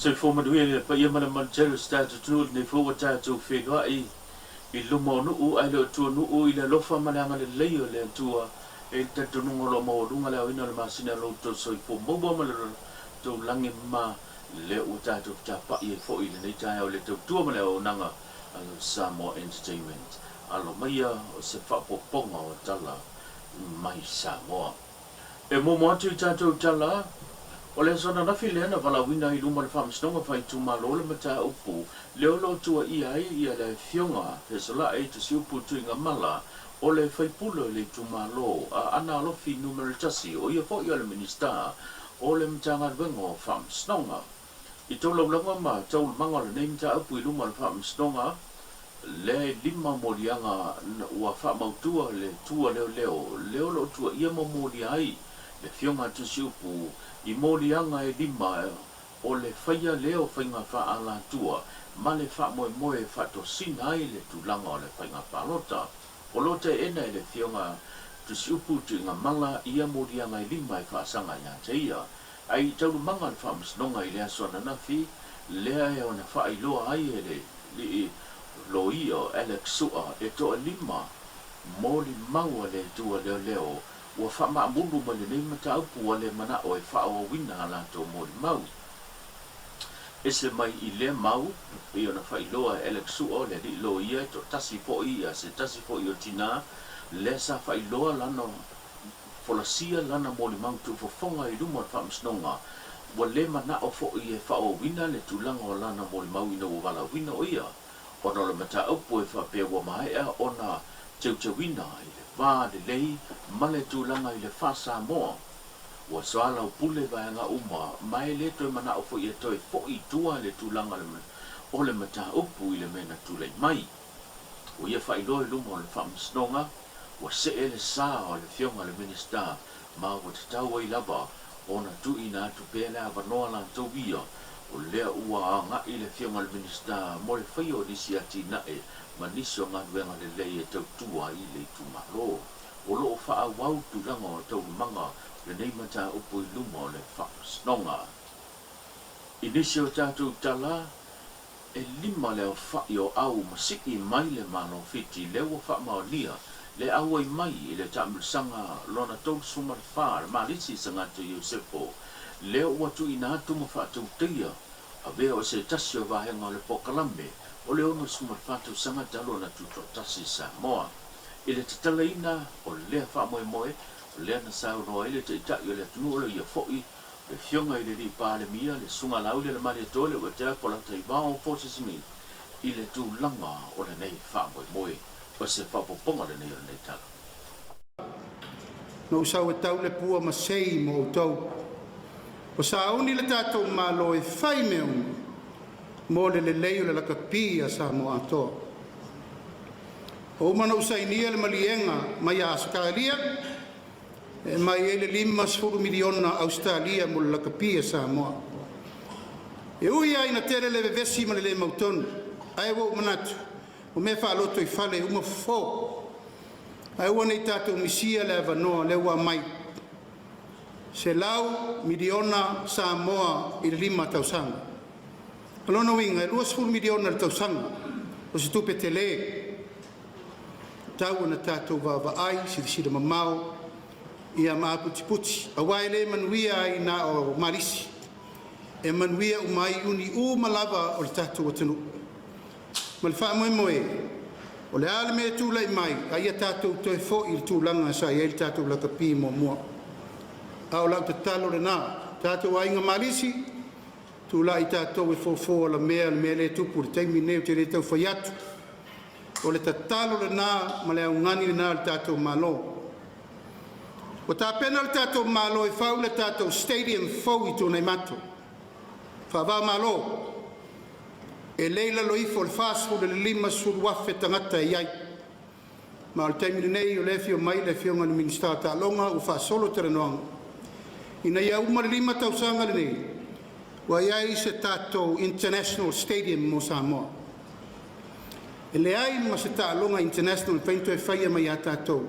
Soifua manuia i le paia ma le malu tele o si tatou atunuu i lenei foi ua tatou feiloai i luma o nuu ae le o tua nuu i le alofa ma le agalelei o le Atua. E i ai le talitonuga o lo o maualuga le aoina o le masina o lo outou soifua maua ma le tou lagi ma lea ua tatou fetapai ai foi i lenei taeao i le tautua ma le auaunaga a Samoa Entertainment. Alo maia o se faaopoopoga o tala mai Samoa. E muamua atu i tatou tala, o le aso ananafi lea na valaauina ai i luma o le Faamasinoga Faaitumalo le mataupu lea o lo o tuuaia ai ia le Afioga Fesola'i Tusiupu Tuigamala o le faipule o le itumalo Aana Alofi Numera 1, o ia foi o le Minisita o le Matagaluega o Faamasinoga. I tolaulaga ma taualumaga o lenei mataupu i luma o le Faamasinoga, lea e lima moliaga ua faamautua le tu a leoleo, lea o lo o tuuaia ma molia ai le Afioga a Tusiupu i moliaga e lima o le faia lea o faiga faaalatua ma le faamoemoe e faatosina ai le tulaga o le faiga palota. O lo o teena e le Afioga Tusiupu Tuigamala ia moliaga e lima e faasaga ia te ia. Ae i taualumaga le Faamasinoga i le aso ananafi lea e ona faailoa ai e le alii loia o Alex Sua e toalima molimau a le Atua leoleo ua faamaamulu mai lenei mataupu ua le manao e faaauauina a latou molimau. Ese mai i lea mau, e pei ona faailoa e Alex Sua o le alii loia e toatasi foi a se tasi foi o tina lea sa faailoa lana folasia lana molimau tuufofoga i luma o le Faamasinoga, ua le manao foi e faaauauina le tulaga o lana molimau ina ua valaauina o ia ona o le mataupu e faapea ua maea ona teuteuina i le va lelei ma le tulaga i le faa-Samoa. Ua soalaupule vaega uma ma e le toe manao foi e toe foi i tua le tulaga o le mataupu i le mea na tulai mai. Ua ia faailoa i luma o le Faamasinoga, ua see le sa o le Afioga i le Minisita ma ua tatau ai lava ona tuuina atu pea le avanoa latou ia, o lea ua agai le Afioga i le Minisita mo le faia o nisi atinae ma nisi o galuega lelei e tautua ai le itumalo. O lo o faaauau tulaga o taualumaga o lenei mataupu i luma o le Faamasinoga. I nisi o tatou tala, E lima le aofa'i o au ma si'i mai le Malo Fiti lea ua faamaonia le auai mai i le taamilosaga lona 34 le Malisi Sagato Iosefo lea ua tuuina atu ma faatautaia avea o se tasi o vaega o le polokalame o le 64 tausaga talu ona tutoatasi Samoa. I le tatalaina o lea faamoemoe, o lea na saunoa ai le Taitai o le atunuu o le ia fo'i Le Afioga i le Alii Palemia, le Susuga Laaulialemalietoa Leuatea Polataivao Fosi Smith i le tulaga o lenei faamoemoe. O se faaopoopoga lenei o lenei tala. Na ou sau e tau le pua ma sei mo outou. Ua sauni le tatou Malo e fai mea uma mo le lelei o le lakapi a Samoa atoa. Ua uma ona ou sainia le maliega mai ia Ausetalia e aumai ai le $50 miliona Ausetalia mo le lakapi a Samoa. E ui lava ina tele le vevesi ma le le mautonu, ae ua ou manatu, o mea faalotoifale e uma fofo. Ae aua nei tatou misia le avanoa lea ua aumai, 100 miliona Samoa i le 5 tausaga. O lona uiga e 20 miliona i le tausaga, o se tupe tele, tau ona tatou vaavaai silasila mamao ia ma aputiputi, aua e le manuia ai na o Malisi, e manuia uma ai iuni uma lava o le tatou atunuu. Ma le faamoemoe, o le a le mea e tulai mai, a ia tatou toe foi i le tulaga sa i ai le tatou lakapi muamua. A o lau tatalo lena, tatou aiga Malisi, tulai tatou e fofo alamea le mea lea e tupu i le taimi lenei, ou te le tau fai atu. O le tatalo lena ma le augani lena a le tatou Malo. Ua tapena le tatou Malo e fau le tatou stadium fou i Tuanaimato, faava-o-Malo, e le i lalo ifo o le 40 i le 50 afe tagata e i ai. Ma o le taimi lenei o lea e afio mai le Afioga i le Minisita o Taaloga ua faasolo talanoaga ina ia uma le 5 tausaga lenei ua i ai se tatou international stadium mo Samoa. E leai ma se taaloga international e mafai ona toe faia mai ia tatou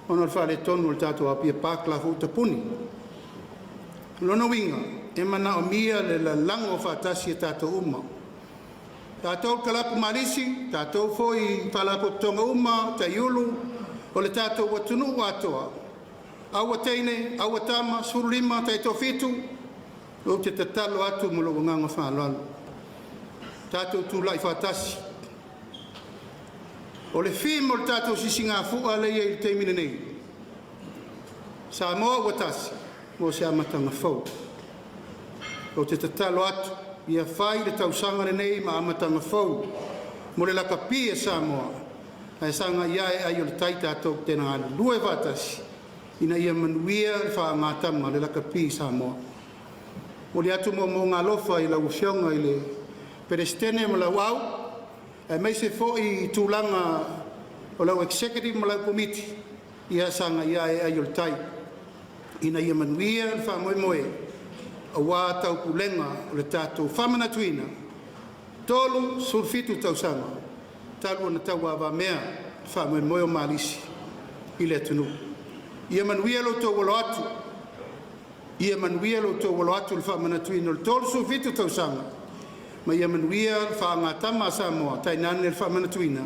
ona o le faaletonu o le tatou Apia Park la foi ua tapuni. O lona uiga, E manaomia le lalago faatasi e tatou uma. Tatou kalapu malisi, tatou foi faalapotopotoga uma, taiulu, o le tatou atunuu atoa. Aua teine, aua tama, 15 taitoafitu, ou te tatalo atu ma lou agaga faaaloalo. Tatou tulai faatasi. O le theme o le tatou sisigafua lea i le taimi lenei. Samoa ua tasi mo se amataga fou. Ou te tatalo atu ia fai le tausaga lenei ma amataga fou mo le lakapi e Samoa ae sagai ane ai o le tai tatou te galulue faatasi ina ia manuia le faagatama le lakapi i Samoa. Momoli atu moomooga alofa i lau Afioga i le Peresetene ma lau au, aemaise foi i tulaga o lau executive ma lau komiti, ia sagai ane ai o le tai ina ia manuia le faamoemoe aua taupulega o le tatou faamanatuina 37 tausaga talu ona tauavamea le faamoemoe o Malisi i le atunuu. Ia manuia lo outou alo atu, ia manuia lo outou alo atu i le faamanatuina o le 37 tausaga, ma ia manuia le faagatama a Samoa tainane le faamanatuina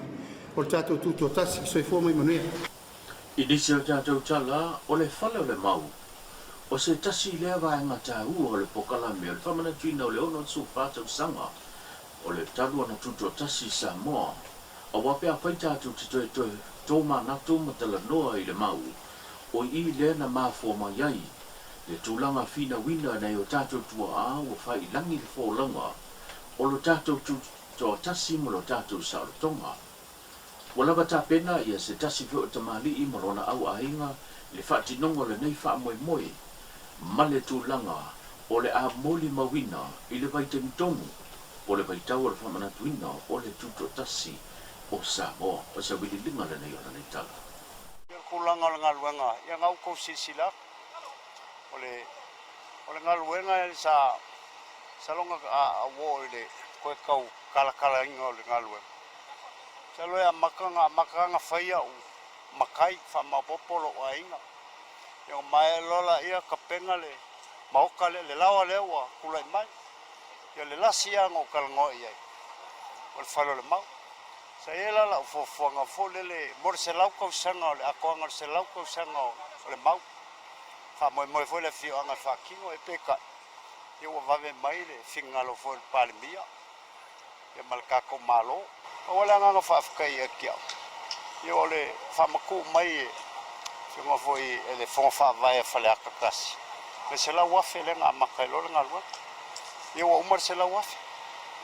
o le tatou tutoatasi. Soifua ma ia manuia. I nisi o tatou tala, o le fale o le mau, o se tasi lea vaega taua o le polokalame o le faamanatuina o le 64 tausaga o le talu ona tutoatasi Samoa. Aua pe afai tatou te toe tomanatu ma talanoa i le mau, o i lea na mafua mai ai le tulaga finauina nai o tatou tuaa ua faailagi le folauga o lo tatou tutoatasi ma lo tatou saolotoga. Ua lava tapena ia se tasi foi o tamalii ma lona auaiga i le faatinoga o lenei faamoemoe ma le tulaga o le a molimauina i le vaitaimi tonu o le vaitau o le faamanatuina o le tutoatasi o Samoa. O se auiliiliga lenei o lenei tala. O le tulaga o le galuega, ia na outou silasila atu. O le galuega sa saloga a uo i le toe tau kalakalaina o le galuega. Masalo e amata na fai au matai faamaopoopo lou aiga. Ia maea loa laia tapena le maota lea, le laoa lea ua tulai mai. Ia le lasi lava na ou talanoa i ai, o le fale o le mau. Sa i ai la lau fuafuaga foi lele mo le 100 tausaga o le atoaga o le 100 tausaga o le mau. Faamoemoe foi le afioaga e faatino e peitai, ia ua vave mai le finagalo foi o le Palemia ia ma le tatou Malo. Aua le agaga faafetai ia te au, ia o le faamatuu mai e afioga foi e le Fono Faavae a Faleata 1, le 100,000 lea na amata ai loa le galuega. Ia ua uma le 100,000.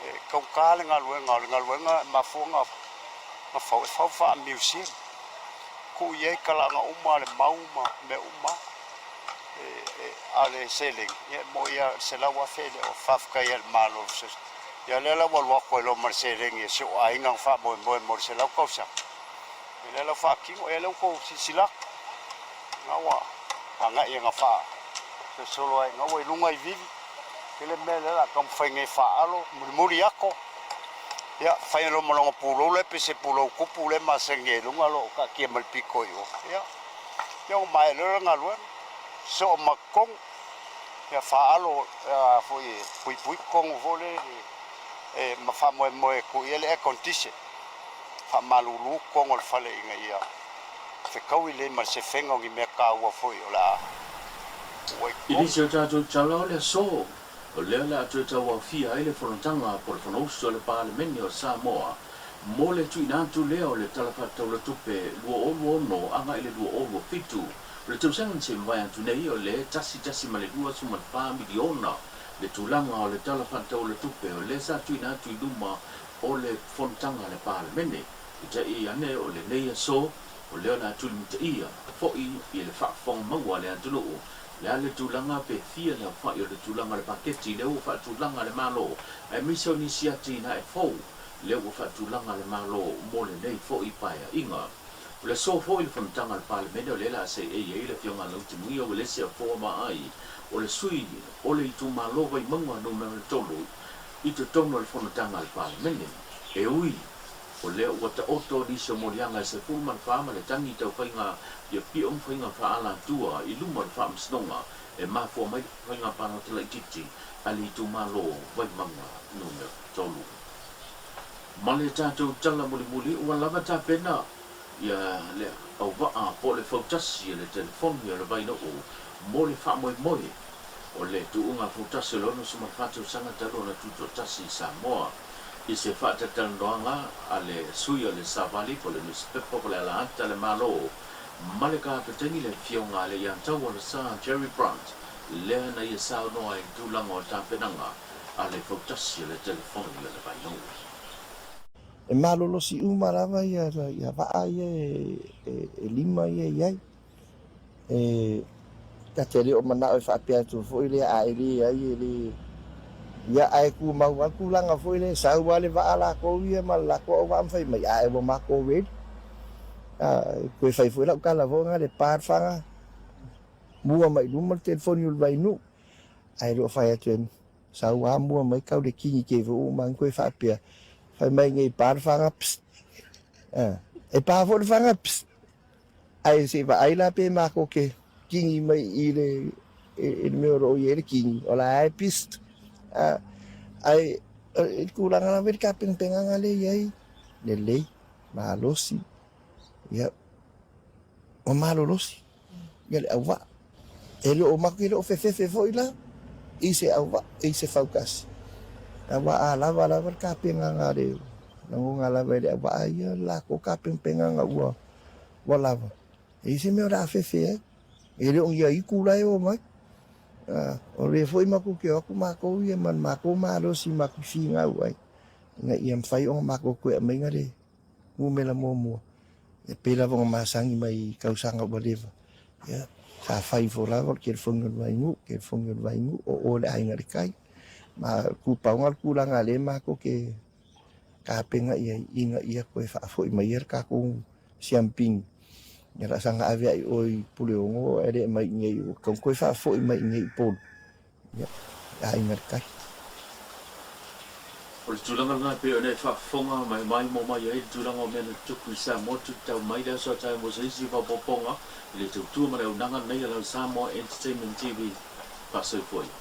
E taugata le galuega, o le galuega e mafua na fau, e fau faa-museum. Tuu i ai talaaga uma a le mau ma mea uma. A o le seleni, ia e moni lava o le 100,000 e le o faafetai ai le Malo. Ia lea la ua alu atu ai loa ma le seleni e si ou aiga na faamoemoe mo le 100 tausaga. Ia lea la ua faatino, ia lea ua outou silasila atu. Na ua agai e na faasolosolo ai, na ua i luga i vivi. Tele mea lea o le a taumafai nei e faaalo, mulimuli ato. Ia, fai loa ma lona pulou lea pei se pulou tupu lea e masani ai i luga o lo o taatia mai le pito i o. Ia, ia ua maea loa le galuega, sosoo ma totonu. Ia faaalo foi e puipui totonu foi lele e ma faamoemoe e tuu i ai le air condition. Faamalulu totonu o le fale ina ia fetaui lelei ma le sefega o ni mea taua foi o le a tuu ai I totonu. nisi o tatou tala, o le aso o lea o le a toe tauaofia ai le fonotaga po o le Fonousu a le Palemene o Samoa mo le tuuina atu lea o le Tala Faatatau o le Tupe 2026 agai le 2027. O le tausaga na se i mavae atu nei, o le 1.24 miliona le tulaga o le Tala Faatatau o le Tupe o lea sa tuuina atu i luma o le fonotaga a le Palemene. Peitai ane o lenei aso o lea o le a tulimataia foi i le faafofoga maua a le atunuu le a le tulaga pe fia le aofai o le tulaga o le paketi lea ua faatulaga le Malo, aemaise o nisi atinae fou lea ua faatulaga le Malo mo lenei foi paeaiga. O le aso foi le fonotaga a le Palemene o lea o le a seei ai le Afioga ia Lautimuia Uelese Afoa Vaai, o le sui o le itumalo Vaimauga 3 i totonu o le fonotaga a le Palemene. E ui O lea ua taoto nisi o moliaga e 14 ma le tagi tau faiga piopio ma faiga faaalatua i luma o le Faamasinoga e mafua mai le faiga palota laitiiti a le itumalo Vaimauga Numera 3. Ma le tatou tala mulimuli ua lava tapena ia le auvaa po o le fautasi e le telefoni o le Vainuu mo le faamoemoe o le tuuga fautasi o le 64 tausaga talu ona tutoatasi i Samoa. I se faatalatalanoaga a le sui o le Savali po o le nusipepa po o le Alaata a le Malo ma le Kapeteni le Afioga a le Iataua Lesa Jerry Brunt lea na ia saunoa ai i le tulaga o tapenaga a le fautasi o le telefoni o le Vainuu. E malolosi uma lava ia vaa ia e lima ia e i ai. E ta te le o manao e faapea atu foi lea a e leai e le ia ae tumau lava le tulaga foi lea e sau lava le vaa latou ia ma le latou auvaa ma fai mai ae ua matou ready. A toe fai foi lau tala foi lena le pa le faga mua mai luma le telefoni o le Vainuu ae le o fai atu e sau lava mua mai tau le kini te foi ua uma ona toe faapea fai mai nei pa le faga psst. E pa foi le faga psst. Ae se i vaai la pe matou te kini mai i le i le mea o lo o i ai le kini, o la e pissed. Ae i le tulaga lava i le tapenapenaga lea e i ai, lelei, malosi, ia, ua malolosi ia le auvaa. E le o matou e le o fefefe foi la i se auvaa, i se fautasi. Aua a lava lava le tapenaga a le lagona lava e le auvaa ia le latou tapenapenaga ua Ua lava. E i ai se mea o le a fefe ai. E le o ni aitu la e o mai. O lea foi matou te o atu matou ia ma le matou malosi matou te finau ai ina ia mafai ona matou toe aumaina le numera muamua e pei lava ona masani mai i tausaga ua leva. Ia, sa fai ifo lava o le telefoni o le Vainuu, telefoni o le Vainuu, o o le Aiga i le Tai. Ma tupaoga le tulaga lea matou te tapena i ai ina ia toe faafoi mai ia le tatou siampini. Ia la saga ave ai oe i Puleono ae le aumai i inei ua tatau ona toe faafoi mai i inei i Upolu. Ia, le Aiga i le Tai. O le tulaga lena e pei ona e faafofoga mai maimoa mai ai le tulaga o mea na tutupu i Samoa tutau mai le aso a tae mo se isi faaopoopoga i le tautua ma le auaunaga lenei a lau Samoa Entertainment TV. Faasoifua ia.